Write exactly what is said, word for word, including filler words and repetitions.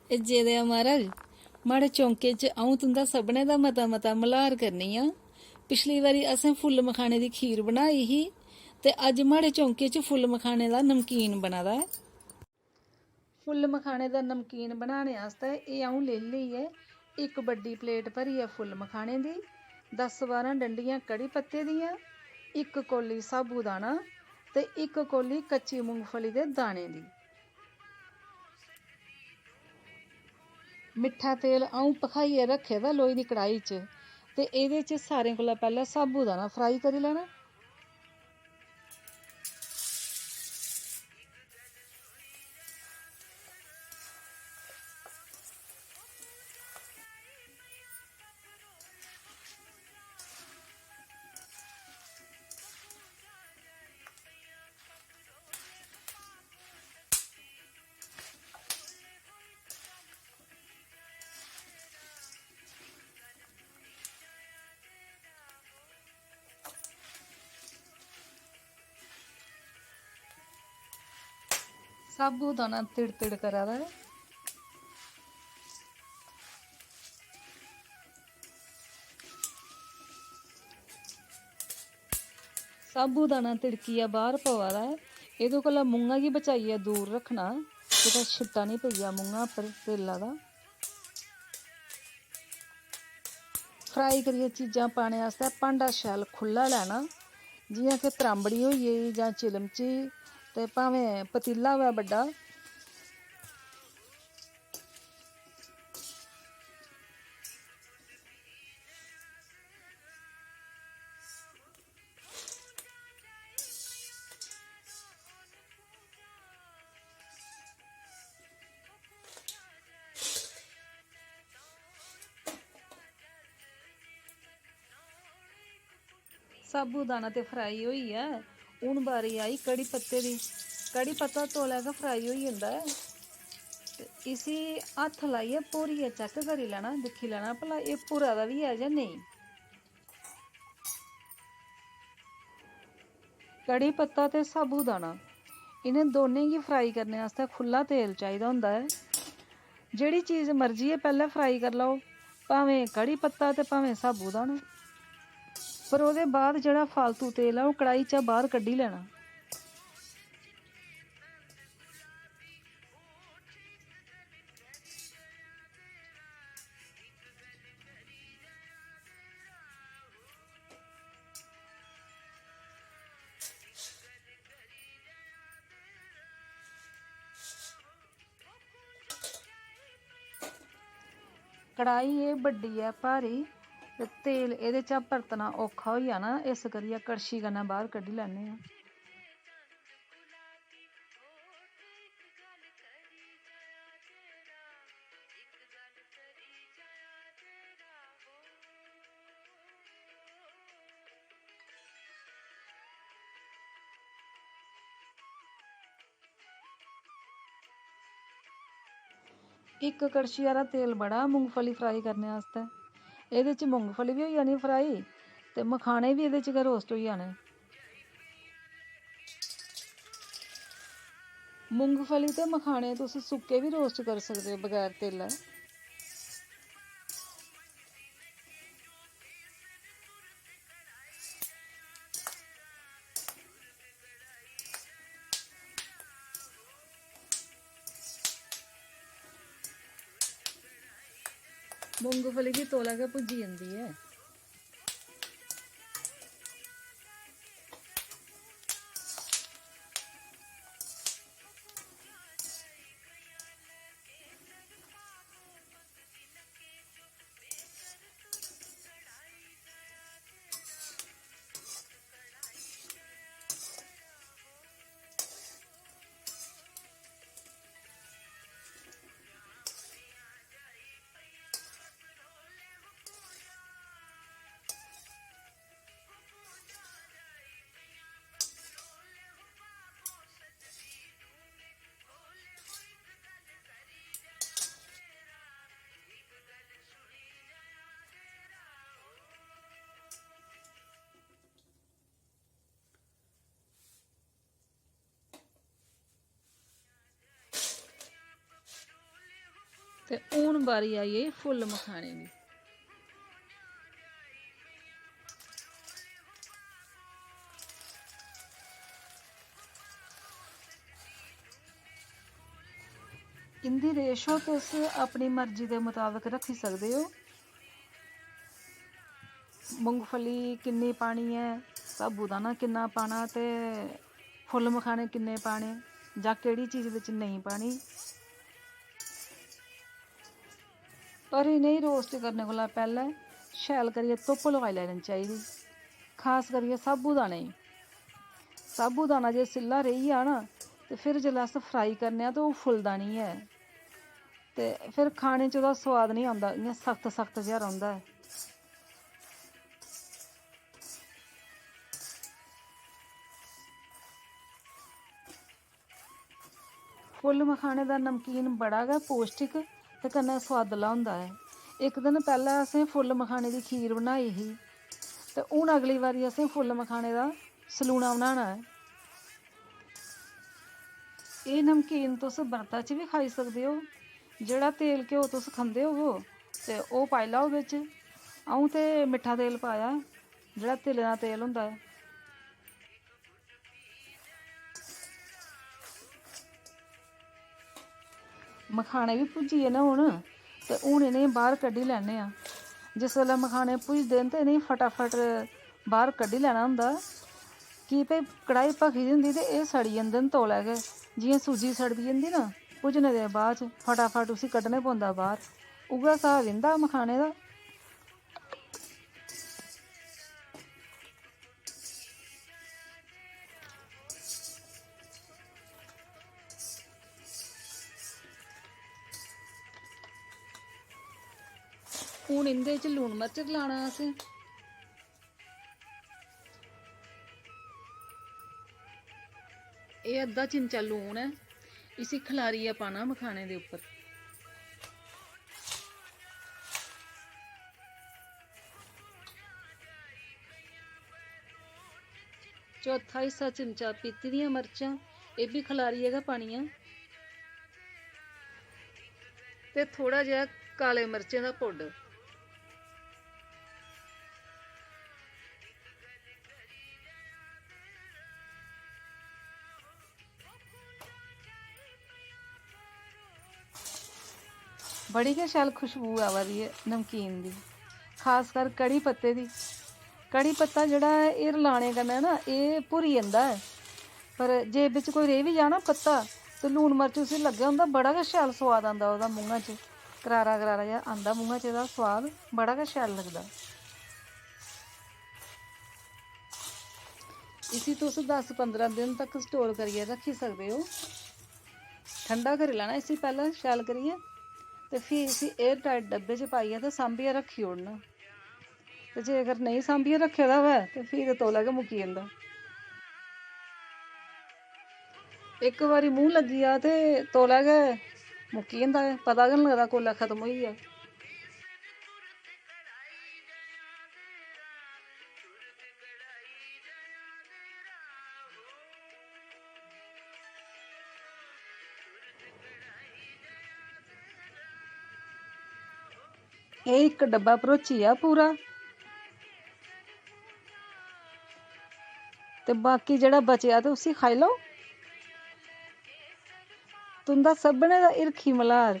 एह् जे दे आ महाराज, माड़े चौंके च अ'ऊं तुं'दा सभनें दा मता मता मल्हार करनी आं। पिछली बारी असें फुल्ल मखाने दी खीर बनाई ही, ते अज्ज माड़े चौंके च फुल्ल मखाने दा नमकीन बना दा ऐ। फुल्ल मखाने दा नमकीन बनाने आस्तै एह् अ'ऊं लेई लेई ऐ इक बड्डी प्लेट भरियै फुल्ल मखाने दी, दस बारां डंडियां कढ़ी पत्ते दियां, इक कौली साबूदाना ते इक कौली कच्ची मुंगफली दे दाने दी। मिट्ठा तेल अ'ऊं भखाइयै रक्खे दा लोई दी कढ़ाई च, ते एह्दे च सारें कोला पैह्लें साबूदाना फ्राई करी लैना। साबूदाना तिड़ तिड़ करा दा ऐ। साबूदाना तिड़कियै बाह्र पवा दा ऐ। एह्दे कोला मुंहा गी बचाइयै दूर रक्खना, कुतै छिट्टा निं पेई जा मुंहा पर तेला दा। फ्राई करियै चीजां पाने आस्तै भांडा शैल खु'ल्ला लैना, जि'यां कि त्रांबड़ी होई गेई जां चिलमची, ते भामें पतीला होऐ बड्डा। साबूदाना ते फ्राई होई गेआ, हून बारी आई कढ़ी पत्ते दी। कढ़ी पत्ता तौले गै फ्राई होई जंदा ऐ, ते इसी हत्थ लाइयै भोरियै चैक करी लैना, दिक्खी लैना भला एह् भुरा दा बी ऐ जां नेईं। कढ़ी पत्ता ते साबूदाना, इ'नें दौनें गी फ्राई करने आस्तै खु'ल्ला तेल चाहिदा होंदा ऐ। जेह्ड़ी चीज मर्जी ऐ, पैह्लें फ्राई करी लैओ, भामें कढ़ी पत्ता ते भामें साबूदाना। पर ओह्दे बाद जेह्ड़ा फालतू तेल ऐ, ओह् कढ़ाई चा बाह्र कड्ढी लैना। कढ़ाई एह् बड्डी ऐ, भारी, ते तेल एह्दे चा परतना औखा होई जाना, इस करियै कड़छी कन्नै बाह्र कड्ढी लैन्ने आं। इक कड़छी हारा तेल बड़ा मुंगफली फ्राई करने आस्तै। एह्दे च मुंगफली बी होई जानी फ्राई ते मखाने बी एह्दे च गै रोस्ट होई जाने। मुंगफली ते मखाने तुस सुक्के बी रोस्ट करी सकदे ओ बगैर तेलै। मुंगफली बी तौला गै भुज्जी जंदी ऐ। ते हून बारी आई गेई फुल्ल मखाने दी। इं'दी रेशो तुस अपनी मर्जी दे मताबक रक्खी सकदे ओ। मुंगफली किन्नी पानी ऐ, साबूदाना किन्ना पाना ते फुल्ल मखाने किन्ने पाने जां केह्ड़ी चीज़ बिच नेईं पानी। पर इ'नेंगी रोस्ट करने कोला पैह्लें शैल करियै धुप्प लोआई लैनी चाहिदी, खास करियै साबूदाने गी। साबूदाना जे सिल्ला रेही जा ना, ते फिर जेल्लै अस फ्राई करने आं ते ओह् फुलदा निं ऐ, ते फिर खाने च ओह्दा सोआद निं औंदा, इ'यां सख्त सख्त जेहा रौंह्दा ऐ। फुल्ल मखाने दा नमकीन बड़ा गै पौश्टिक ते कन्नै सोआदला होंदा ऐ। इक दिन पैह्लें असें फुल्ल मखाने दी खीर बनाई ही ते हून अगली बारी असें फुल्ल मखाने दा सलूना बनाना ऐ। एह् नमकीन तुस बर्ता च बी खाई सकदे ओ। जेह्ड़ा तेल घ्यो तुस खंदे होवो ते ओह् पाई लैओ बिच। अ'ऊं ते मिट्ठा तेल पाया, जेह्ड़ा तिलें दा तेल होंदा ऐ। मखाने बी भुज्जी गे न हून, ते हून इ'नेंगी बाह्र कड्ढी लैन्ने आं। जिस बेल्लै मखाने भुजदे न ते इ'नेंगी फटाफट बाह्र कड्ढी लैना होंदा, की भई कढ़ाई भखी दी होंदी ते एह् सड़ी जंदे न तौले गै। जि'यां सूजी सड़दी जंदी ना, भुज्जने दे बाद च फटाफट उसी कड्ढने पौंदा बाह्र। उ'ऐ स्हाब इं'दा मखाने दा। हून इं'दे च लून मर्च रलाना असें। एह् अद्धा चिमचा लून ऐ, इसी खलारियै पाना मखाने दे उप्पर। चौथा हिस्सा चिमचा पीती दियां मर्चां, एह् बी खलारियै गै पानियां। ते थोह्ड़ा जेहा काले मर्चें दा पौडर। बड़ी गै शैल खुशबू आवा दी ऐ नमकीन दी, खासकर कढ़ी पत्ते दी। कढ़ी पत्ता जेह्ड़ा ऐ, एह् रलाने कन्नै ना एह् भुरी जंदा ऐ, पर जे बिच कोई रेही बी जा ना पत्ता, ते लून मर्च उसी लग्गेआ होंदा, बड़ा गै शैल सोआद आंदा ओह्दा मुंहै च, करारा करारा जेहा आंदा मुंहै च, एह्दा सोआद बड़ा गै शैल लगदा। इसी तुस दस पंदरां दिन तक स्टोर करियै रक्खी सकदे ओ। ठंडा करी लैना इसी पैह्लें शैल करियै, ते फ्ही इसी एयर टाइट डब्बे च पाइयै ते सांभियै रक्खी ओड़ना। ते जेकर नेईं सांभियै रक्खे दा होऐ ते फ्ही ते तौले गै मुक्की जंदा। इक बारी मूंह् लग्गी जा ते तौले गै मुक्की जंदा ऐ, पता गै निं लगदा कोल्लै खत्म होई गेआ। एह् इक डब्बा भरोची गेआ पूरा, ते बाकी जेह्ड़ा बचेआ ते उसी खाई लैओ। तुं'दा सभनें दा हिरखी मल्हार